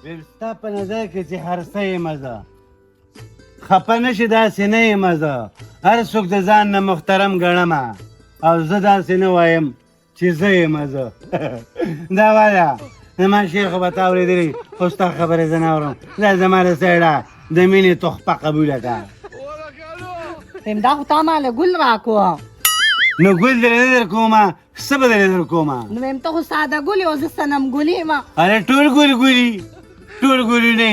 ویم ستا په نظر کې چې هر څه یم زه خپه نه شي داسې نه یم زه، هر څوک د ځان نه محترم ګڼم او زه داسې نه وایم چې زه یم زه. دا وایه زما شعر خو به تا اورېدلی، خو ستا خبرې زه نه اورم. دا زما د سړه د مینې تحفه قبوله کړه. ویم دا خو تا ماله ګل راکو. نو ګل درې نه در کومه، څه به درې در کومه؟ نو ویم ته خو ساده ګل یې او زه صنم ګل یم. اره ټول ګل ګلي، ټول ګلي نه.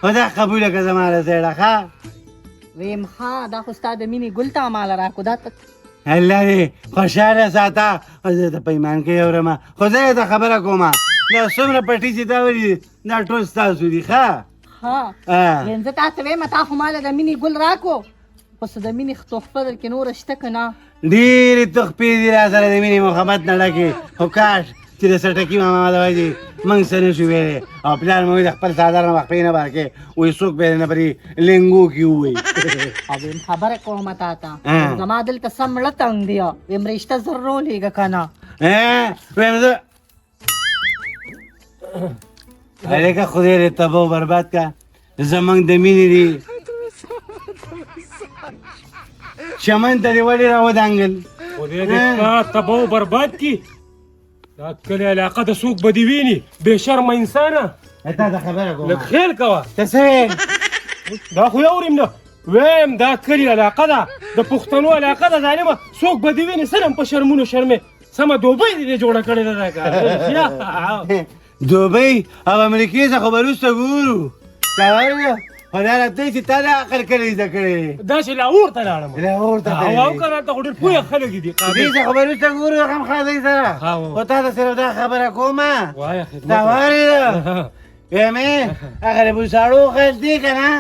خو دا قبوله کړه زما د زړه. ښه ویم ښه، دا خو ستا د مینې ګل تا ماله راکو. دا ته الله دې خوشحاله ساته. زه ته په ایمان کې اورم، خو زه یې ته خبره کومه، دا څومره پټي چې تا ولي دا ټول ستاسو دي. ښه ښه، ویم زه تا ته وایم، تا خو ماله د مینې ګل راکو، خو څه د مینې تحفه درکې نوره شته که نه؟ ډېرې تحفې دي را سره د مینې محبت نه ډکې، خو کاش چې د سټکي ماما د وایي موږ څه نه شو ویلی او پلار مو د خپل څادر نه وقفې نه بار کې وایي څوک به یې نه پرې لنګو کې ووایي. او ویم خبره کومه تا ته، زما دلته سم مړه تنګ دی، ویم رشته زر رولېږه که نه. ویم زه هلکه خدای دې تباه برباد که، زمونږ د مینې دي چمن ته دې ولې راودانګل؟ خدای دې تا تباه برباد کړي، دا کلي علاقه د څوک به دې ویني، بې شرمه انسانه. تا ته خبره کومه، لږ خیال کوه. ته څه ویل؟ دا خو یې اورم نه، ویم دا کلي علاقه ده، د پښتنو علاقه ده، ظالمه څوک به دې ویني، سره په شرمونو شرمې، سمه دوبۍ دې جوړه کړې ده دا کار. دوبۍ او امریکې څخه خو به وروسته ګورو. خو دا راته چې تا دا عقل کلی زده کړی، دا چې لاهور ته لاړم. لاهور ته او که نه ته خو ډېر پوه خلک دي. دې څخه به وروسته ګورو غم ښادۍ سره، خو تا ته صرف دا خبره کومه. وایه خدمت. دا واورېده ویمې هغه د بوساړو خیل دی که نه،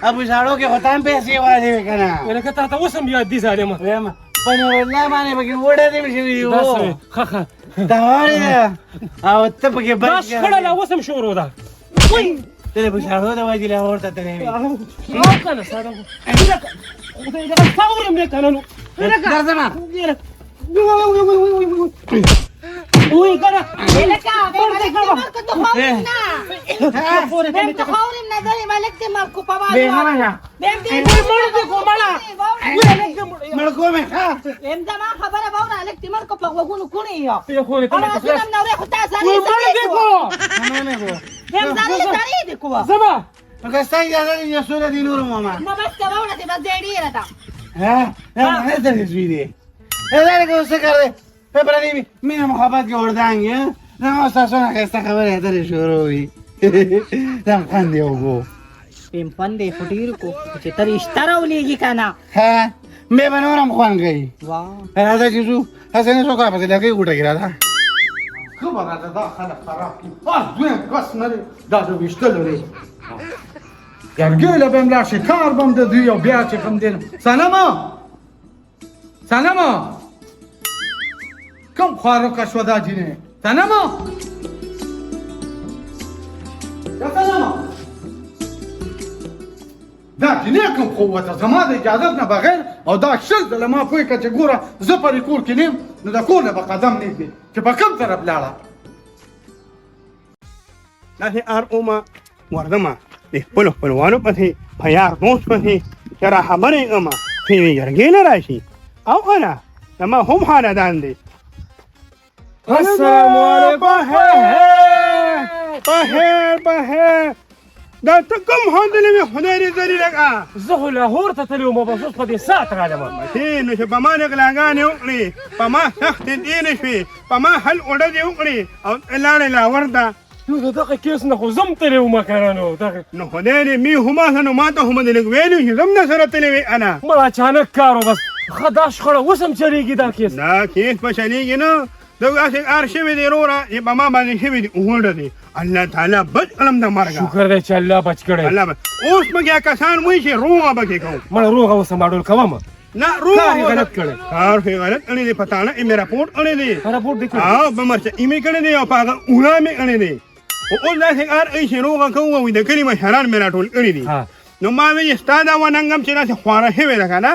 ابوساړو کې خو تا هم پیسې والې وې که نه؟ لکه تا ته اوس هم یاد دي ظالمه. وایم په نورالله باندې پکې وډه دې شوي وو. ښه ښه، دا واورېده او ته پکې دا شخړه لا اوس هم شروع ده. ته د بوساړو د وجې لاهور ته تللی وې. او که نه ساده خدای دغه څه اورم نه که نه نو درځمه. وی کنه لکه ملک دې مرکو ته خاورم نه، بیم ته خاورم نه، دی ملک دې مرکو په بې غمه شه، بیم دې مړ دې کو مړه، مړ کومې. ښه ویم زما خبره واوره، هلک دې مړ کو په غوږونو کوڼې یو یو خو دې ته اوازونه هم نه اورې، خو تا زارې مړ دې کو. ویم زارې زارې دې کوه. زما نو که ستا اجازه دې یو سوله دې نور ماما نو بس که واوره دې، بس دی ډېره ده. ها دا نه درې زوی دی، دا لکه اوس څه کار دی؟ په پردي مینه محبت کې وردانګي زما ستاسو نه ښایسته خبرې اترې شروع وي. دا خوند یې وکړو. ویم خوند یې خو ډېر کو چې ته رشته راولېږي که نه. ها بیا به نور هم خوند کوي. راځه چې ځو، هسې نه څوک راپسې لکۍ غوټه کې راځه. ښه به راته دا خلک خراب کړي، بس دویم کس نه دی دا د ویشتلو دی، جرګې له به هم لاړ شي، کار به هم د دوی او بیا چې کوم دی. سلامه سلامه، کوم خوارکه شوه دا جینۍ؟ سلامه یا سلامه، دا جینۍ کوم خو وته زما د اجازت نه بغیر، او دا 20 ځله ما پوه کړه چې ګوره زه په دې کور کې نه یم، نو د کور نه به قدم نه ږدې، چې په کوم طرف لاړه. داسې ار اومه ورځمه د خپلو خپلوانو پسې، په یار دوست پسې چې را خبرې کومه چې یوې جرګې نه راشي، او که نه زما هم خاندان دی. السلام علیکم. په خیر په خیر. دا ته کوم خوندلې وې؟ خدای دې ذلیله کړه. زه خو لاهور ته تللی وم، بس اوس په دې ساعت راغلم. متې نو چې په ما دې غلاګانې وکړې، په ما سختې تېرې شوې، په ما حل اوډه دې وکړې او ته لاړې لاهور ته. نو د دغه کیس نه خو زه هم تللی وم که نه، نو دغه نو خدای دې مې هماغه، نو ما ته خو به دې لږ ویلي چې زه هم در سره تللی وې. انا مړه اچانک کار و بس. ښه دا شخړه اوس هم چلېږي دا کیس؟ دا کیس به چلېږي نه، دا داسې کار شوی دی وروره چې په ما باندې شوی دی وغونډه دی. الله تعالی بچ کړم د مرګه. شکر دی چې الله بچ کړی. الله بچ. اوس به بیا کسان وایي چې روغه به کې کوم. مړه روغه اوس ماډول کوم. نه روغه کار یې غلط کړی. کار خو یې غلط کړی دی، په تاڼه یې مې رپورټ کړی دی. رپورټ دې کړی؟ او په مرچکي مې کړی دی او په هغه اولا مې کړی دی. خو اوس داسې کار کوي چې روغه کوم وایي د کلي مشران مې راټول کړي دي. نو ما ویل چې ستا دا وننګم چې داسې خواره شوې ده که نه،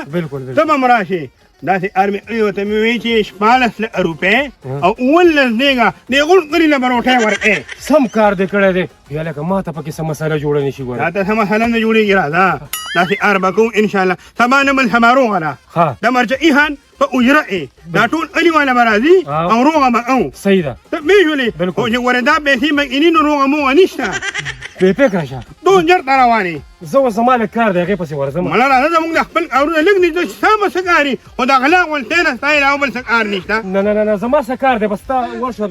ته به هم راشې. داسې کار مې کړی، ورته مې ویل چې 16 لکه روپۍ او 17 دیګه دې غوړ کلي له به روټۍ ورکړې. سم کار دې کړی دی. بیا لکه ما ته پکې څه مسله جوړه نه شي ګوره. تا ته څه مسله نه جوړېږي، راځه داسې کار به کوو انشاءالله. سبا نه بل سبا روغه ده. د مرجعي خان په اجره یې دا ټول کلي والا به راځي او روغه به کوو. صحیح ده. ته پوه شولې؟ خو چې ګورې دا پیسې به کیني نو روغه موغه نشته. بې فکره شه. دوه چېرته روان یې؟ زه اوس زما لږ کار دی، هغې پسې ورځم. مړه راځه، زموږ د خپل کارونه لږ دي، ستا به څه کار وي؟ خو د غلا غولتۍ نه ستا علاوه بل څه کار نشته. نه نه نه نه، زما څه کار دی، بس تا ورشه.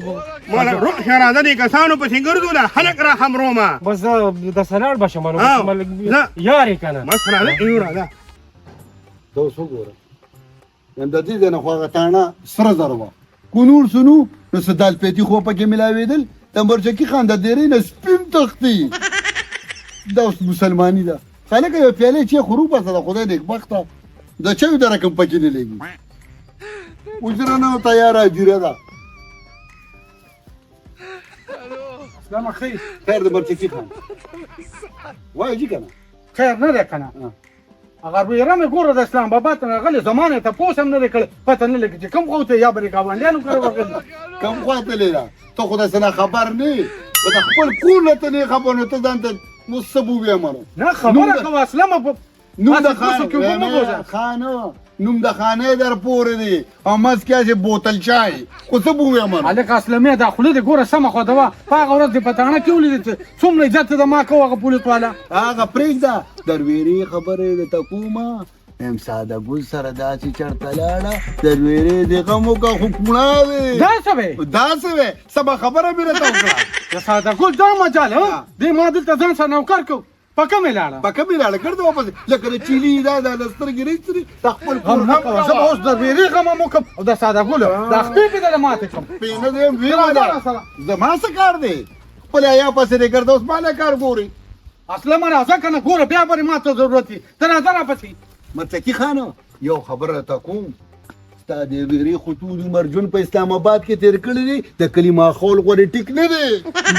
مړه روح شه، راځه دې کسانو پسې ګرځو، دا خلک را خبرومه. بس زه د سلاړ به شم، نو یار یې که نه. بس راځه، یو راځه. ته اوس وګوره، د دې ځای نه خو هغه تاڼه سره زر وه، که نور څه نو نو څه دال پیتي خو پکې ملاوېدل. د مرچکي خان د دېرې نه سپین تښتي. دا اوس مسلماني ده. خلک یو پیالې چې خو روباسه، د خدای نېکبخته د چایو د رقم پکې نه لګي. اجره نه تیاره هدیره ده. اسلام خیر. خیر د مرچکي خان وایي جي که نه؟ خیر نه دی که نه؟ هغه ویره مې ګوره د اسلام بابا ته راغلې، زما نه تپوس هم نه دی کړی، پته نه لګي چې کوم خوا ته یا به دې ګاونډیانو کره ورغلي. کوم خوا تللې ده؟ ته خو داسې نه خبر نه یې، په د خپل کور نه ته نه خبر، نو ته ځان ته نو څه به ووایې منو؟ نه خبره کوه اسلمه، نوم د هسې کوڅو کې اوبه مه بوځه. خان، نوم د خانې در پورې دی او منځ کې هسې بوتل چای، خو څه به ووایم منو؟ هلکه اسلمې دا خوله دې ګوره سمه خوده، په هغه ورځ دې په تاڼه کې ولیدې چې څومره عزت د ما کوه هغه پولیس والا. هغه پرېږده، درویرې خبرې درته کومه. یم ساده ګل سره داسې چېرته لاړه، درویرې دې غم وکړه خو کوڼا وې. دا څه وې؟ دا څه وې؟ سمه خبره مې راته وکړه. د ساده ګل دا مجال دې ما دلته ځان سره نوکر کړ. په کومې لاړه؟ په کومې لاړه؟ ګرځه واپس لکه د چیلي دا د سترګې رېستري د خپل کور غم مه کوه، زه به اوس د ویرې غم هم وکړم او د ساده ګل دا خپې پې دله ماتې کړم. پې نه دی ویې ویله. زما څه کار دی؟ خپل حیا پسې دې ګرځه، اوس ما له کار ګوري. اسلمه راځه که نه، ګوره بیا به ما ته ضرورت وي، ته راځه راپسې. مرچکي خانه یو خبره راته کوم، ستا د ویرې خو ټول عمر ژوند په اسلام آباد کې تېر کړی دی، د کلي ماحول غوړې ټیک نه دی.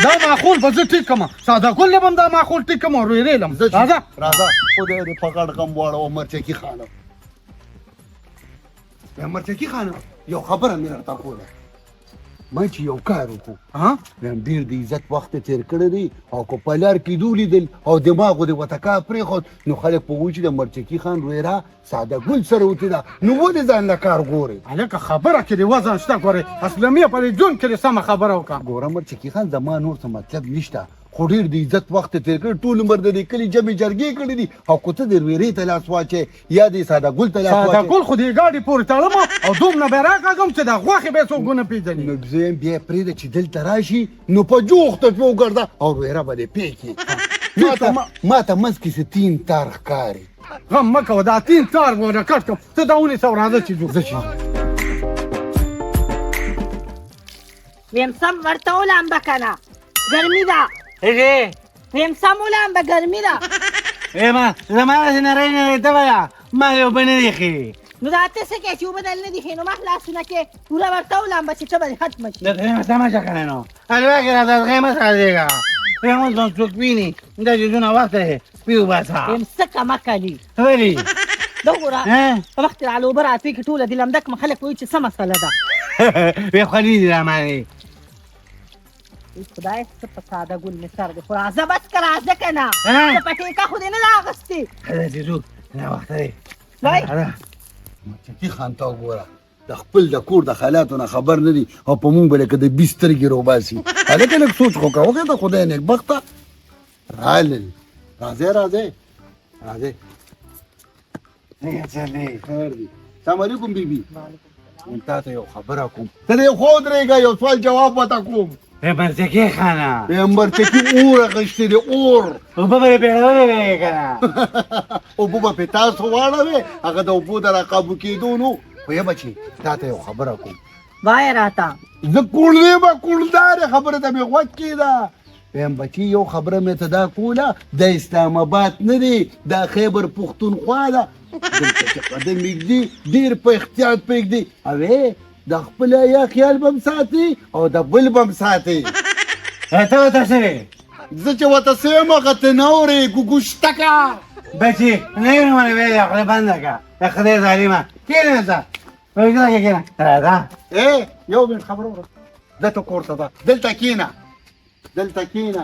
دا ماحول به زه ټیک کړم، ساده ګل له به هم دا ماحول ټیک کړم او ویرې لم. راځه راځه، خدای دې په غټ غم واړوه مرچکي خانه. مرچکي خانه یو خبره مې درته کوله، ما چې یو کار وکړو، وایم ډېر د عزت وخت تېر کړی دی، او که په لار کې دې ولیدل او دماغو دې ورته کار پرېښود، نو خلک په وایي چې د مرچکي خان ویره ساده ګل سره وتې ده، نو ولې ځان له کار ګورې؟ هلکه خبره کې دې وزن شته، ګورې اسلمې په دې ژوند کې دې سمه خبره وکړه. ګوره مرچکي خان، زما نور څه مطلب نشته، خو ډېر د عزت وخت تېر کړی، ټول عمر د دې کلي جمع جرګې کړې دي، او که ته د ویرې ته لاس واچې یا دې ساده ګل ته لاس ساده واچې، ګل خو دې ګاډي پورې تړم او دومره به یې راکاږم چې دا غوښې به یې څوک ونه پېژني. نو زه یم بیا یې پرېږده چې دلته راشي، نو په جوخته پرې وګرځه او ویره به دې پېښې. ما ته منځ کې څه تین تار ښکاري. غم مه کوه، دا تین تار به ورته کټ کړم، ته دا ونیسه او راځه چې ځو. زه چې ویم سم ورته ولامبه که نه، ګرمي ده. ویم سم ولامبه، ګرمي ده. ما زما داسې نری نری تبه ده، ما دې اوبه نه دي ښې. نو دا ته څه کوې چې اوبه دل نه دي ښې؟ نو ما لاسونه کې پوره ورته ولامبه چې تبه دې ختمه شي. د درېیمه سمه شه که نه نو الوا کې راته زغمه سازېږه. اوس نو څوک ویني دا چې ځونه وخت دی سپي وباسه. ویم څه کمه کلي. ولې؟ دا وګوره په وخت راله اوبه راتوی کړې، ټوله دې لمده کړم، خلک وایي چې څه مسله ده. وی خولې دي رامانې. خدای څه په ساده ګل مې سر دی، خو راځه بس که راځه که نه، څه په ټیکه خو دې نه ده اخیستې. ښه چې ځو، ناوخته دی. وای. مرچکي خان ته وګوره، د خپل د کور د حالاتو نه خبر نه دي او په مونږ به لکه د بیس سترګې روباسي. هلکه لږ سوچ خو کوه که د خدای نېکبخته. رالل، راځئ راځئ راځئ. څنګه چلې؟ خیر دی. السلام علیکم بیبي. تا ته یو خبره کوم، ته دې خو ودرېږه، یو سوال جواب ورته کوم. مرچکي خانه. مرچکي اور اخیستی دی، اور. اوبه به یې پېړولې وې که نه؟ اوبه به پرې تاسو واړوې، هغه د اوبو د راقابو کېدو نو. خو یه بچې، تا ته یو خبره کوم، وایه راته. زه کوړدې به کوړدارې خبره ته مې غوږ کېده. ویم بچي یو خبره مې ته دا کوله، د اسلام آباد نه دی، دا خیبر پښتونخوا ده. دلته چې قدم ږدي ډېر په احتیاط پرېږدي، اوې د خپل حیا خیال به هم ساتي او د بل به هم ساتي. ته ورته څه وې؟ زه چې ورته څه یم هغه ته نه اورې ګوګوشتکه. بچي نه یې ونه ویلې، خوله بنده کړه د خدای ظالمه. کښېنه ځه، په حجره کې کښېنه. راځه. ای یو منټ خبره وره، دلته کور ته ده، دلته کښېنه، دلته کښېنه.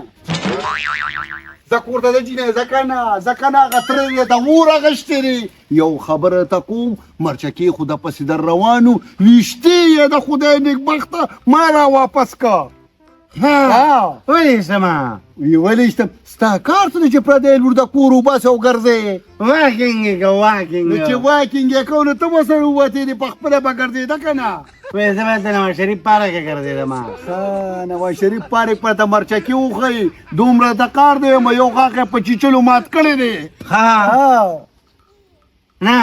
زه کور ته ده جینۍ، ځه که نه، ځه که نه، هغه تره دې ته اور اخیستی دی. یو خبره ته کوم، مرچکې خو د پسې در روانو ویشتې یې د خدای نېکبخته ما را واپس که. ها ولې شمه؟ وی ولې شتم؟ ستا کار څه دی چې پردی لور د کور وباسې او ګرځې؟ واکینګ یې کوه، واکینګ. نو چې واکینګ یې کوه نو ته ورسره ووتې دې په خپله به ګرځېده که نه؟ وایي زه به د نواز شریف پارک کې ګرځېدم. ښه، نواز شریف پارک پرته مرچکې وښیي، دومره د کار دی، ما یو غاښ یې په چیچلو مات کړی دی. ښه. نه،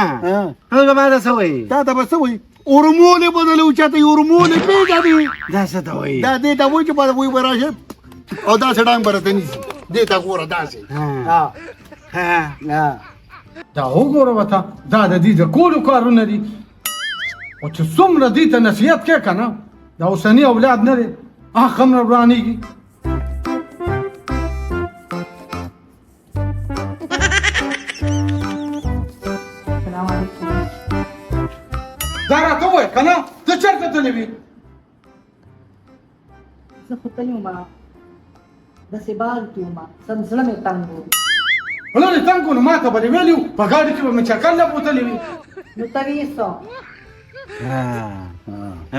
نو به ما ته څه وایي؟ تا ته به څه وایي؟ اورمولې به درله اوچتوي، اورمولې پېژنې؟ دا څه ته وایي؟ دا دې ته وایي چې به وایي به راشي او داسې ډنګ به راته نیسي. دې ته ګوره داسې. دا وګوره ورته، دا د دې د کولو کارونه دي. او چې څومره دې ته نصیحت کوې که نه، دا اوسني اولاد نه دی، هغه هم نه ورانېږي. السلام علیکم. دا راته ووایه که نه، ته چېرته تللی وې؟ زه خو تللی وم، داسې بار کې وم، سم زړه مې تنګ و. زړه دې تنګ و؟ نو ما ته به دې ویلي وو، په ګاډي کې به مې چکر له بوتلې وي. نو ته وې څه؟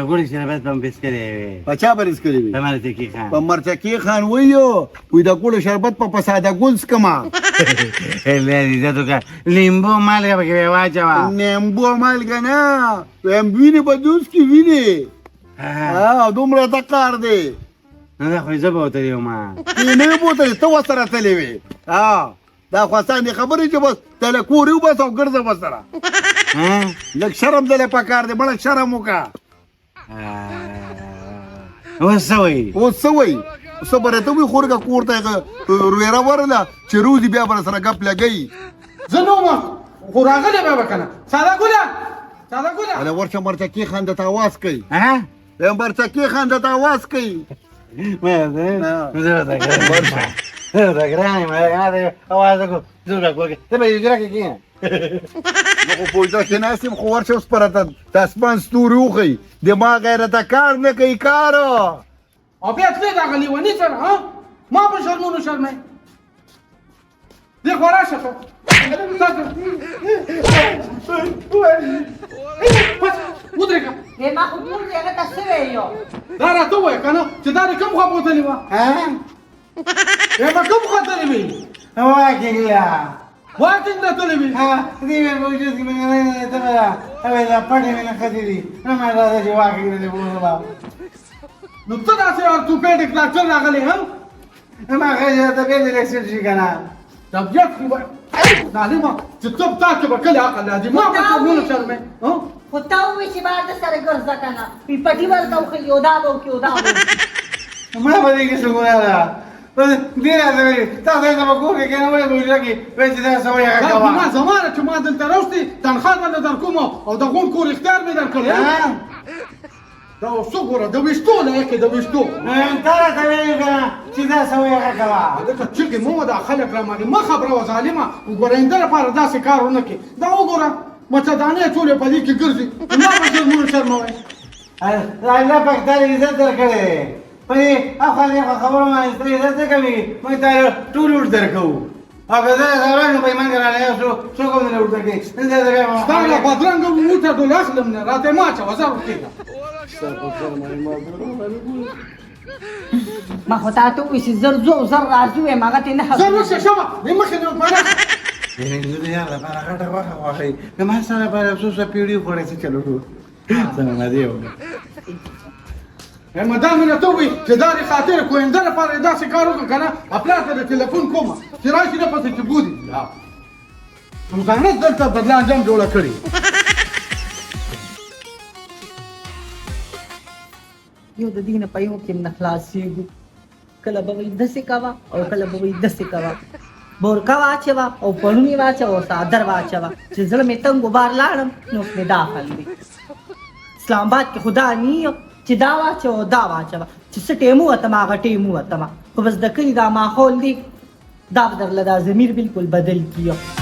ګوړې شربت به مې پسکلی وي. په چا به څکلی وي؟ په مرچکي خان. په مرچکي خان وایو، وایي د ګوړې شربت په ساده ګل څکمه. الله دې عزت وکړه، لیمبو مالګه پکې به واچوه. لیمبو مالګه نه، وایم وینې به دوس کې وینې. دومره ته کار دی. نه، دا خو یې زه بوتلی وم. ته نه وې بوتلی، ته ورسره تللی وې. دا خو اسانې خبرې چې بس ته له کورې وباسه او ګرځه ورسره. لږ شرم دله پکار دی، مړه شرم وکړه. اوس څه وایي؟ اوس څه وایي؟ څه به راته وایي؟ خورګه کور ته هغه رویره ورله چې روزي بیا به راسره ګپ لګوي. زه نه وم، خو راغلی به به که نه. ساده ګله، ساده ګله. هله ورشه مرچکې خان درته اواز کوي. ها؟ مرچکې خان درته اواز کوي. ګران یم، اواز وکړو، زه راکوږم، ته به حجره کې کښېنه. زه خو په حجره کې ناست یم، خو ورشه اوس په راته د اسمان ستوري وښیي. دماغ یې راته کار نه کوي، کار. او بیا تلې د هغه لیوني سره، ها؟ ما په شرمونو شرموې. دې خوا راشه ته. ودرېږه. دی ما خو ټول دی هغه ته څه ویلو؟ دا راته ووایه که نه چې دا دې کوم خوا بوتلې وه؟ ای، ما کوم خوا تللی وې؟ واکینګ لا. واکینګ له تللی وې؟ دې مې په وجود کې مې نه ته به دا دا پټې مې نښتې دي، نه ما راځه چې واکینګ له دې بوتله. نو ته داسې ارتوپیډیک ډاکټر راغلی هم؟ ما ښه طبیعت دې لږ سیټ شي که نه. طبیعت خو به ظالمه چې ته تا کې به کله عقل راځي، ما به شرمونه شرمې. خو تا وویل چې بهر د سره ګرځه که نه، پټي ورته وښیي، او دا به وکړي او دا به وکړي. ما په دې کې څه ګناه ده؟ دې راته ویلي تاسو یې زما کور کې کښېنه، ولې په حجره کې ویل چې دا څه وایي هغه دا کوه. ګناه زما ده چې ما دلته راوستې، تنخوا درله درکوم او د غونډ کور اختیار مې درکړی. دا اوس وګوره د ویښتو لایق یې، د ویښتو. تا راته ویلي که نه چې دا څه وایي هغه کوه. هلکه چغې مه وه، دا خلک راباندې مه خبروه ظالمه. وګوره اینده لپاره داسې کار ونه کړې. دا وګوره مچدانې ټولې په دې کې ګرځي، ما به شرمونه شرموې. الله پاک تا له عزت درکړی دی، په دې اخوا دې خبرو باندې ستا عزت نه کمېږي. موږ تا له ټول اوټ درکوو، او که زه سره نو په ایمان کې راغلی یم، څوک هم نه اوټ درکوي. نن زه بیا ستا له بدرنګه اوټه ډول اخلم نه، راته یې مه اچوه، زه ورکېږم. ما خو تا ته وویل چې زر ځو او زر راځو، وایم هغه ترې نه زر وشه شمه دې مخې نه پناه. زه د یار لپاره غټه غوښه غواړئ، د ما ستا لپاره څو څو پیړۍ خوړی، څه چل وکړو؟ څنګه مزې وکړه. مدام مې راته وویل چې دا دې خاطر کوینده لپاره یې داسې کار وکړه که نه پلار ته د ټلیفون کوم چې راشي نه پسې چې بوځي. روزانه دلته بدلا انجام جوړه کړې. یو د دې نه په یو کې هم نه خلاصېږو. کله به وایي داسې کوه او کله به وایي داسې کوه. بورکه واچوه او پړونی واچوه او څادر واچوه. چې زړه مې تنګ و بار لاړم نو اوس مې دا حل دی. اسلام آباد کې خو دا نه چې دا واچوه او دا واچوه، چې څه ټایم ووتم هغه ټایم ووتم. خو بس د کلي دا ماحول دی، دا به درله دا ضمیر بالکل بدل کړي.